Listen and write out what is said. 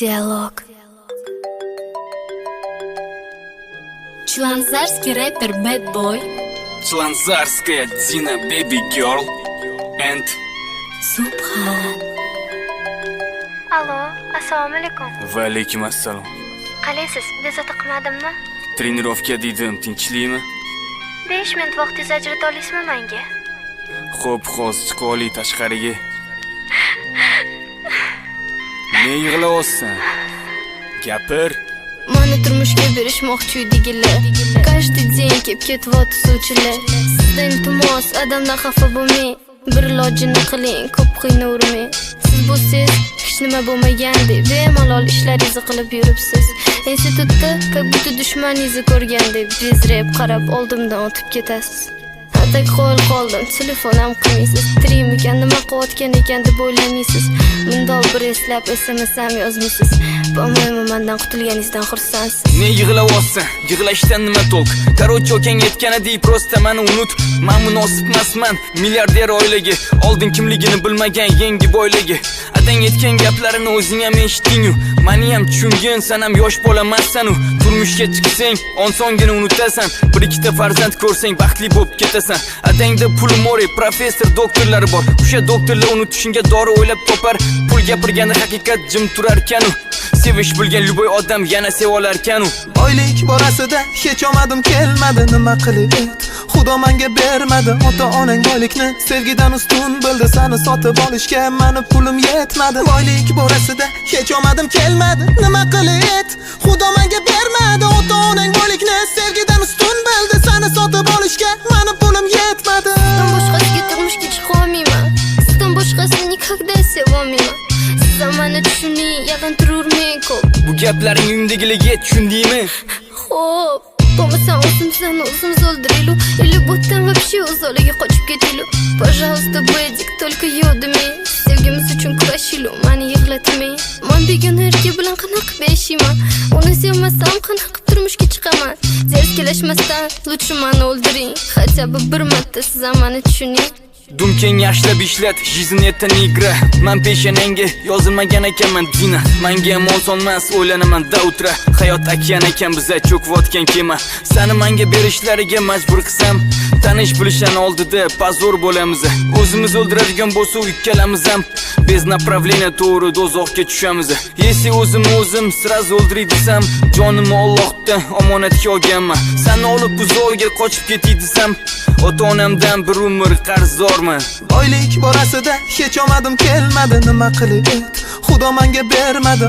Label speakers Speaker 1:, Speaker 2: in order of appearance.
Speaker 1: Диалог. Чиланзарский рэпер Bad Boy.
Speaker 2: Чиланзарская Dina Baby Girl and
Speaker 1: Subhan.
Speaker 3: Allo, assalomu alaykum.
Speaker 2: Va alaykum assalom.
Speaker 3: Qalaysiz? Bezovta qilmadimmi?
Speaker 2: Тренировка dedim, tinchlikmi?
Speaker 3: 5 minut vaqtingizni ajrata olasizmi menga?
Speaker 2: Xo'p, hozir chiqib olay tashqariga. Ne yig'layapsan? Gapir.
Speaker 1: Mani turmushga berishmoqchi uydagilar. Каждый день kelib ketyapti suvchilar. Sizdan iltimos, adamdan xafa bo'lmang. Bir ilojini qiling, ko'p qiynavermang. Siz bo'lsangiz hech nima bo'lmagandek bemalol ishlaringizni qilib yuribsiz. Institutda как будто dushmaningizni ko'rgandek bezrayib qarab oldimdan o'tib ketasiz. А так qo'l qoldim, telefon ham qilmaysiz. Tirikmikan, nima qilayotgan ekan deb o'ylamaysiz. Mundoq bir eslab SMS ham yozmaysiz. По-моему, mandan qutulganingizdan xursandsiz.
Speaker 2: Ne yig'layapsan? Yig'lashdan nima толк? Короче, okang aytganidek, просто mani unut. Man munosib emasman milliarder oilaga. Oldin kimligini bilmagan yangi boylagi. Adang aytgan gaplarini o'zing ham eshitding-u. Mani ham tushungin, san ham yosh bola emassan-u. Turmushga chiqsang, osongina unutasan. Bir ikkita farzand ko'rsang, baxtli bo'lib ketasan. Adangda pul море, professor, doktorlari bor. O'sha doktorlar unutishingga dori o'ylab topar. Pul gapirganda haqiqat jim turarkan-u. Sevish bilgan любой odam yana sevolarkan-u.
Speaker 4: Boylik borasida hech omadim kelmadi. Nima qilib et, Xudo menga bermadi. Ota onang boylikni sevgidan ustun bildi. Sani sotib olishga mani pulim yetmadi. Boylik borasida hech omadim kelmadi. Nima qilib et, Xudo menga bermadi. Ota onang boylikni sevgidan ustun bildi. Sani sotib olishga mani pulim yetmadi.
Speaker 1: Sizdan boshqasiga turmushga chiqa olmayman. Sizdan boshqasini никогда sevolmayman. Siz ham mani tushuning, yaqin tururmang ko'p.
Speaker 2: Bu gaplaring uyimdagilarga, tushundingmi?
Speaker 1: Xo'p, bo'lmasam o'zimizni o'zimiz o'ldiraylik или butdan вообще uzoqlarga qochib ketaylik. Пожалуйста, Бэдик, только yo'q demang. Sevgimiz uchun kurashaylik, mani yig'latmang. Man begona erkak bilan qanaqa qilib yashayman? Uni sevmasam, qanaqa qilib turmushga chiqaman? Дерзкий lashmasdan лучше mani o'ldiring. Хотя бы bir marta siz ham mani tushuning.
Speaker 2: Думка ng yaxshilab ishlat, жизнь это не игра. Man peshonangga yozilmagan ekanman, Dina. Manga ham oson emas, o'ylanaman до утра. Hayot okean ekan, biza cho'kayotgan kema. Sani manga berishlariga majbur qilsam, tanish bilishdan oldida позор bo'lamiz. O'zimiz o'ldiradigan bo'lsa ikkalamiz ham без направления to'g'ri do'zaxga tushamiz. Если o'zimni o'zim сразу o'ldiray desam, jonimni Allohdan omonatga olganman. Sani olib uzoqga qochib ketay desam, ota onamdan bir umr qarzdorman.
Speaker 4: Boylik borasida hech omadim kelmadi. Nima qilib et, Xudo menga bermadi.